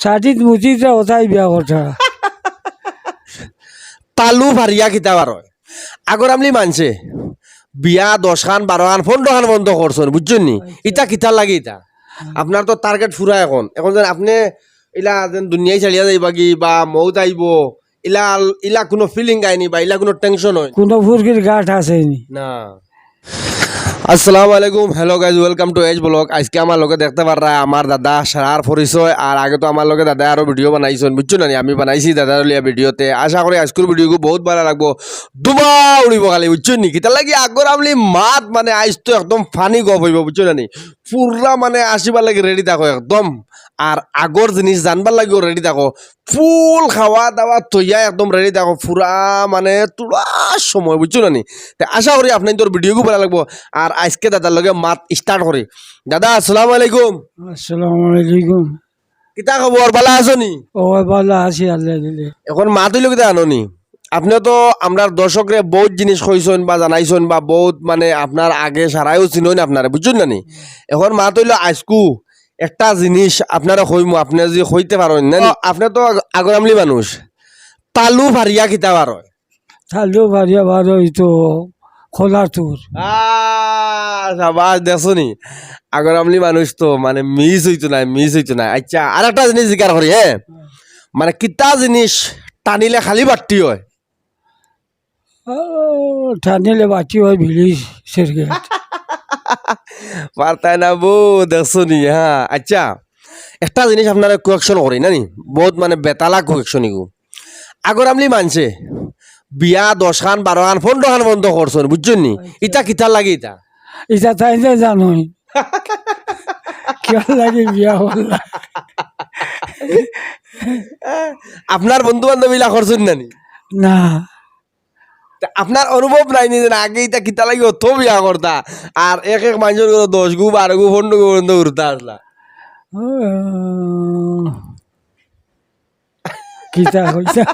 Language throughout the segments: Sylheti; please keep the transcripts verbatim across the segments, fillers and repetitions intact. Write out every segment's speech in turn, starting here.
ছাতিত মুতিতা ওটাই বিয়া কথা। তালু ফারিয়া কিতা বার অয়? আগর আমলি মানষে বিয়া দশ খান, বারো খান, পনেরো খান বন্ধ করছইন, বুঝছইন নি? আচ্ছা। ইটা কিতার লাগি ইটা? হুম। আপনার তো টার্গেট ফুরা এখন। এখন যেন আপনে ইলা যেন দুনিয়াই ছাড়িয়া যাইবাগি বা মউত আইবো, ইলা, ইলা কুনু ফিলিং আইনি বা ইলা কুনু টেনশন অয়? কুনু ফুরকির গাট আছেনি? না। আসসালামু আলাইকুম, hello guys, welcome to Edge Vlog। আইজকে আমার লগে দেখতা পাররা আমার দাদা সারার পরিচয়। আর আগে তো আমার লগে দাদায় আরো ভিডিও বানাইছইন, বুঝছো না নি? আমি বানাইছি দাদার লিয়া ভিডিওতে। আশা করি আইজকুর ভিডিওগু বউত ভালা লাগবো, ধুমা উড়িবো খালি, বুঝছো নি? কিতার লাগি আগর আমলি মাত মানে আইজ তো একদম ফানি গপ অইবো, বুঝছো না নি? পুরা মানে আসিবার লাগি রেডি থাকো একদম। আর আগর জিনিস জানবার লাগিও রেডি থাকো। ফুল খাওয়া দাওয়া থইয়া একদম রেডি থাকো, পুরা মানে তুলা সময়, বুঝছো না নি? তে আশা করি আপনাইনতর ভিডিওগু ভালা লাগবো। আর আইজকে দাদার লগে মাত স্টার্ট করি। দাদা, আসসালামু আলাইকুম। আসসালামু আলাইকুম। কিতা খবর, ভালা আছো নি? ও, ভালা আছি, আল্লাহ দিলে। এখন মাত অইলো কিতা জানো নি? আপনে তো আমরার দর্শকরে বউত জিনিস কইছইন বা জানাইছইন বা বউত মানে আপনার আগে সারাইও চিনইন আপনারে, বুঝছইন না নি? এখন মাত অইলো আইজকু একটা জিনিস আপনারে কইমু, আপনে যদি কইতে পারইন না নি? আপনে তো আগ-, আগর আমলি মানুষ, তালু ফারিয়া কিতা বার অয়? তালু ফারিয়া বার অয় তো খোলার তুর। আহ, সাবাস, দেখছো নি? আগর আমলি মানুষ তো মানে মিস অইতো নায়, মিস অইতো নায়। আচ্ছা, আর একটা জিনিস জিকার করি, হ্যাঁ? মানে কিতা জিনিস টানিলে খালি বাট্টি অয়? ও, টানিলে বাট্টি অয় বিড়ি সিগারেট। পারতায় না বউ, দেখছো নি? হ্যাঁ, আচ্ছা, একটা জিনিস আপনারে কোয়েকশন করি না নি? বউত মানে বেতালা কোয়েকশন ইগু। আগর আমলি মানষে বিয়া দশ খান, বারো খান, পনেরো খান বন্ধ করছইন, বুঝছইন নি? আচ্ছা। ইটা কিতার লাগি ইটা? ইটা তাইন জানইন। কিয়ার লাগি বিয়া করলা? আপনার বন্ধু বান্ধব ইলা করছইন না নি? না। তা আপনার অনুভব নাই নি যে না, আগে ইতা কিতা লাগি অত বিয়া করতা, আর এক এক মানষর ঘরো দশ গু, বারো গু, পনেরো গু পর্যন্ত ঘুরতা আছলা? ও, কিতা কইতা?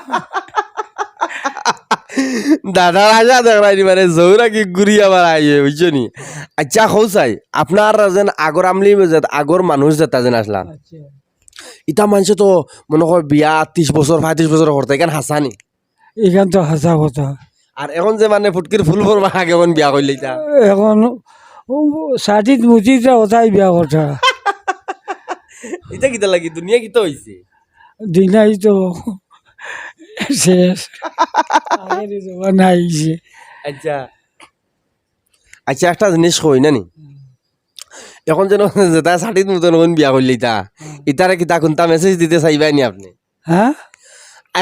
দাদার আশা দেখরায় নি, মানে জৌরা কি ঘুরি আবার আইয়ে, বুঝছো নি? আচ্ছা, কও চাই, আপনার যেন আগর আমলি যে, আগর মানুষ যেতা যেন আছলা, আচ্ছা। ইতা মানষে তো মনো কয় বিয়া তিশ বছর, পঁয়ত্রিশ বছর করতা, ইখান হাছা নি? ইখান তো হাছা কথা। আর এখন যে মানে ফুটকির ফুল ফরমা আগে এখন বিয়া করলে ইতা? এখন ও ছাতিত মুতিতা ওটাই বিয়া কথা। ইতা কিতা লাগি? দুনিয়া কিতা অইছে? দুনিয়াই তো শেষ। আগের জমানা আইছে। আচ্ছা। আচ্ছা, একটা জিনিস কই না নি? এখন যেন যেতা ছাতিত মুতইন অখন বিয়া করলে ইতা, হুম। ইতারে কিতা কুনতা মেসেজ দিতে চাইবায় নি আপনে? হ্যাঁ?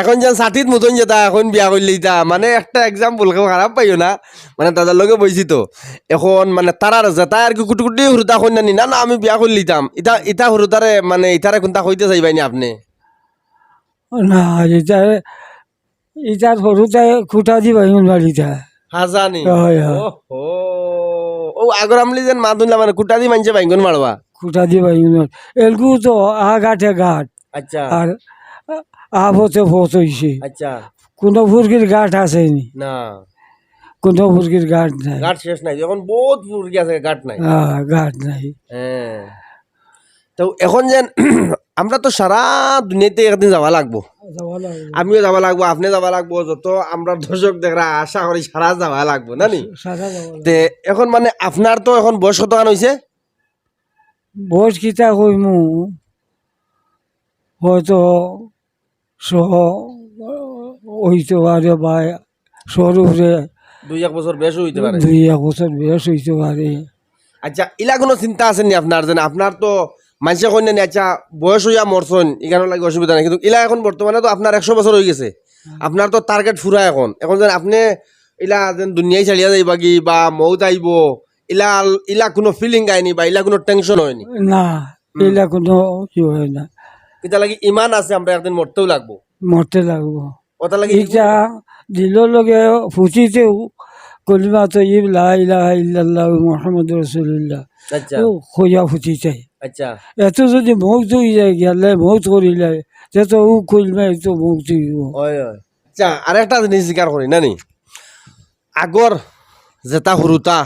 এখন যেন ছাতিত মুতইন যেতা অখন বিয়া করলে ইতা, মানে একটা এক্সাম্পল, কেউ খারাপ পাইও না, মানে দাদার লগে বইছি তো, এখন মানে তারার যেতা আর কি কুটি কুটি হুরুতা কইন না নি, না, না, আমি বিয়া করলিতাম, ইতা, ইতা হুরুতারে মানে ইতারে কুনতা কইতে চাইবায় নি আপনে? না, ইতারে, ইতার হুরুতায় খুটা দি বাইঙ্গন বাড়িতা। হাছা নি? হয়, হয়। ওহো। ও, আগর আমলি যেন মাত হুনলা মানে খুটা দি মানষে বাইঙ্গন মারবা। খুটা দি বাইঙ্গন মার-, এলগু তো আ গাটে গাট। আচ্ছা। আর আ পথে পথ অইছে। আচ্ছা। কুনু ফুরকির গাট আছেনি। না। কুনু ফুরকির গাট নাই। গাট শেষ নাই। এখন বউত ফুরকি আছে, গাট নাই। হ্যাঁ, গাট নাই। হ্যাঁ। তো এখন যেন আমরা তো সারা দুনিয়াইতে একদিন যাওয়া লাগবো। যাওয়া লাগবো। আমিও যাওয়া লাগবো, আপনে যাওয়া লাগবো, যত আমরা দর্শক দেখরা আশা করি সারা যাওয়া লাগবো, না নি? সারা যাওয়া লাগবো। তে এখন মানে আপনার তো এখন বয়স কতখান অইছে? বয়স কিতা কইমু, হয়তো শ অইতে পারে বা শর উপরে। দুই এক বছর বেশ অইতে পারে। দুই এক বছর বেশ অইতে পারে। আচ্ছা, ইলা কুনু চিন্তা আছেনি আপনার? যেন আপনার তো মানষে কইন না নি, আচ্ছা, বয়স অইয়া মরছইন, ইখানর লাগি অসুবিধা নাই, কিন্তু ইলা এখন বর্তমানে তো আপনার একশো বছর অইগেছে, হুম। আপনার তো টার্গেট ফুরা এখন। এখন যেন আপনে ইলা যেন দুনিয়াই ছাড়িয়া যাইবাগি বা মউত আইবো, ইলা, ইলা কুনু ফিলিং আয়নি বা ইলা কুনু টেনশন অয়নি? না, হুম। ইলা কুনু ই অয় না। ইতার লাগি ইমান আছে, আমরা একদিন মরতেউ লাগবো। মরতে লাগবো। ওটার লাগি ইটা দিলর লগে ফুটিতেউ কলিমা তৈয়ব লা ইলাহা ইল্লাল্লাহু মুহাম্মাদুর রাসূলুল্লাহ। আচ্ছা। ও কইয়া ফুটিতে। আচ্ছা। এত যদি মউত অই যায়, গেলে মউত করিলে, তে তো ও কলিমা তো মউত অইবো। অয়, অয়। আচ্ছা, আরেকটা জিনিস জিকার করি, না নি? আগর যেতা হুরুতা,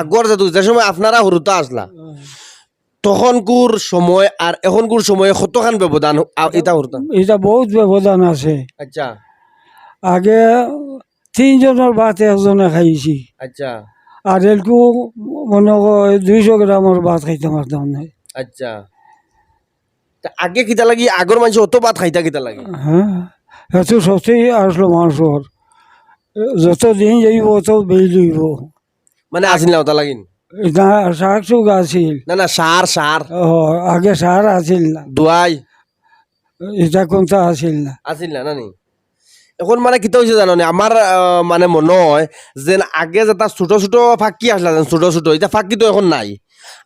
আগর যেতা, যে সময় আপনারা হুরুতা আছলা, হুম। তখনকুর সময় আর এখনকুর সময়ে কতখান ব্যবধান, আ, ইতা করতাম? ইটা বউত ব্যবধান আছে। আচ্ছা। আগে তিনজনর ভাত একজনে খাইছি। আচ্ছা। আর এলকু মনো কয় দুইশো গ্রামর ভাত খাইতাম পারতাম নায়। আচ্ছা। তে আগে কিতা লাগি, আগর মানষে অত ভাত খাইতা কিতা লাগি? হ্যাঁ, এত শক্তি আসলো মানষর। যত দিন যাইব, অত বেইল অইব। মানে, আছিল না অতা লাগিন? না, শাক চুক আছিল। না, না, সার, সার। ও, আগে সার আছিল না। দোয়াই? ইটা কুনতা আছিল না। আছিল না, না নি? এখন মানে কিতা অইছে জানো নি? আমার, আহ, মানে মনো অয় যেন আগে যেতা ছোট ছোট ফাক্কি আছলা, যেন ছোট ছোট, ইতা ফাক্কি তো এখন নাই।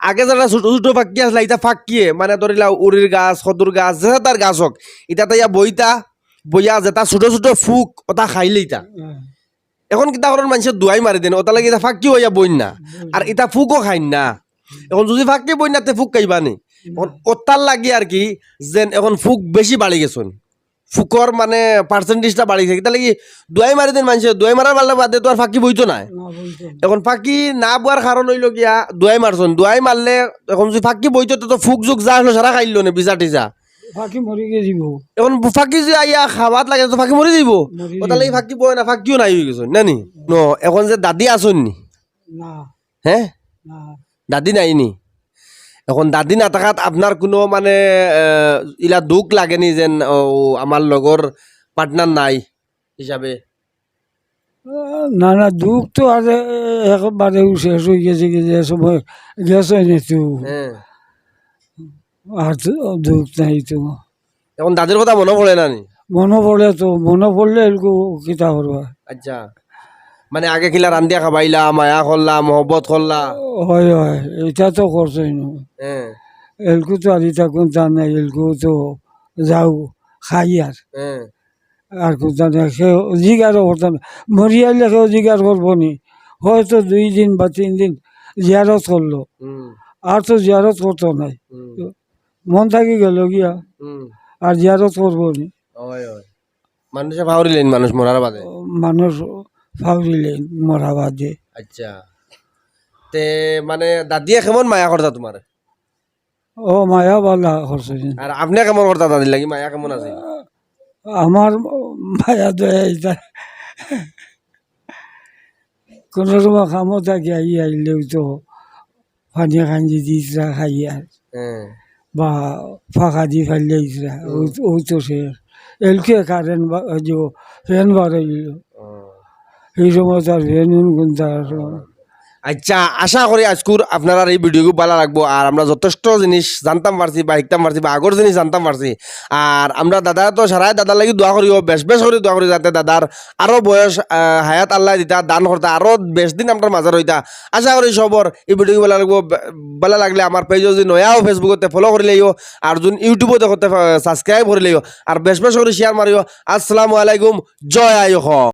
আগে যেতা ছোট ছোট ফাক্কি আছলা, ইতা ফাক্কিয়ে, মানে ধরিলাও উরির গাছ, কদুর গাছ, যে তার গাছ অউক, ইতাত আইয়া বইতা, বইয়া যেতা ছোট ছোট ফুক, অতা খাইলে ইতা। হুম। এখন কিতা করইন মানষে দোয়াই মারি দেইন, অতার লাগি ইতা ফাক্কি অইয়া বইন না। বইন আর না। ইতা ফুকও খাইন না। এখন যুদি ফাক্কি বইন না, তে ফুক খাইবা নি? না। এখন অতার লাগি আর কি, যেন এখন ফুক বেশি বাড়ি গেছইন। ফুকর মানে percentage টা বাড়ি গেছে। কিতার লাগি দোয়াই মারি দেইন মানষে, দোয়াই মারার বাদে, বাদে তো আর ফাক্কি বইতো নায়। না, বইতো না। এখন ফাক্কি না বওয়ার কারণ অইলো গিয়া দোয়াই মারছইন। দোয়াই মারলে এখন যুদি ফাক্কি বইতো, তে তো ফুক জুক যা আছলো সারা খাইলো নে, বিছা টিছা। ফাক্কি মরি গেছি গো। এখন ফাক্কি যে আইয়া খাবাত লাগে তো ফাক্কি মরি যাইব। মরি অতার লাগি যাইব। ফাক্কি বয় না, ফাক্কিও নাই অই গেছে, না নি? ন, এখন যে দাদি আছইন নি? না। হ্যাঁ? না। দাদি নাই নি? এখন দাদি না থাকাত আপনার কুনু মানে, আহ, ইলা দুখ লাগে নি যেন, ও, আমার লগর partner নাই হিসাবে? না, না, দুখ তো আর একবারেউ শেষ অই গেছে কি যে সময় গেছইন নি তো। হ্যাঁ। আর তো দুখ নাই তো। এখন দাদির কথা মনো পড়ে না নি? মনো পড়ে তো, মনো পড়লে এলকু কিতা করবা? আচ্ছা, মানে আগে কিলা রান্দিয়া খাবাইলা, মায়া করলা, মহব্বত করলা? অয়, অয়, ইটা তো করছইন। হ্যাঁ। এলকু তো আর ইতা কুনতা নাই, এলকু তো যাও খাই আর। হ্যাঁ। আর কুনতা নাই, কেউ জিগারও করতা না। মরি আইলে কেউ জিগার করবো নি? হয়তো দুই দিন বা তিন দিন জিয়ারত করলো, হুম। আর তো জিয়ারত করতো নায়। হুম। মন থাকি গেলো গিয়া, হুম। আর জিয়ারত করবো নি? অয়, অয়। মানষে ফাউরিলাইন মানুষ মরার বাদে? মানুষ ফাউরিলাইন মরার বাদে। আচ্ছা। তে মানে দাদিয়ে কেমন মায়া করতা তুমারে? ও, মায়া বালা করছইন। আর আপনে কেমন করতা দাদির লাগি? মায়া কেমন আছিল? আমার মায়া দয়া ইতা। কুনু সময় কামো থাকি আই আইলেউ তো পানি কাঞ্জি দিতরা খাইয়ার। হ্যাঁ। বা ফাঁকা দি ফাইলাইতরা। হুম। অউ তো, অউ তো শেষ। এলকে কারেন্ট বা-, অউ যে ফ্যান বারইলো। হুম। ই সময় তো আর ফ্যান উন কুনতা আর আচ্ছা, আশা করি আইজকুর আপনারার ই video গু বালা লাগবো। আর আমরা যথেষ্ট জিনিস জানতাম পারছি বা হিকতাম পারছি বা আগর জিনিস জানতাম পারছি। আর আমরা দাদা তো সারায় দাদার লাগি দোয়া করিও, বেশ বেশ করি দোয়া করি যাতে দাদার আরো বয়স, আহ, হায়াত আল্লায় দিতা, দান করতা, আরো বেশ দিন আমরার মাঝে রইতা। আশা করি সবর ই video গু বালা লাগবো। বা-, বালা লাগলে আমার page ও যদি নয়া অও Facebook তে follow করিলাইও, আর যদি YouTube ও দেখো তে, আহ, subscribe করিলাইও, আর বেশ বেশ করি share মারিও। আসসালামু আলাইকুম, জয় আই অসম।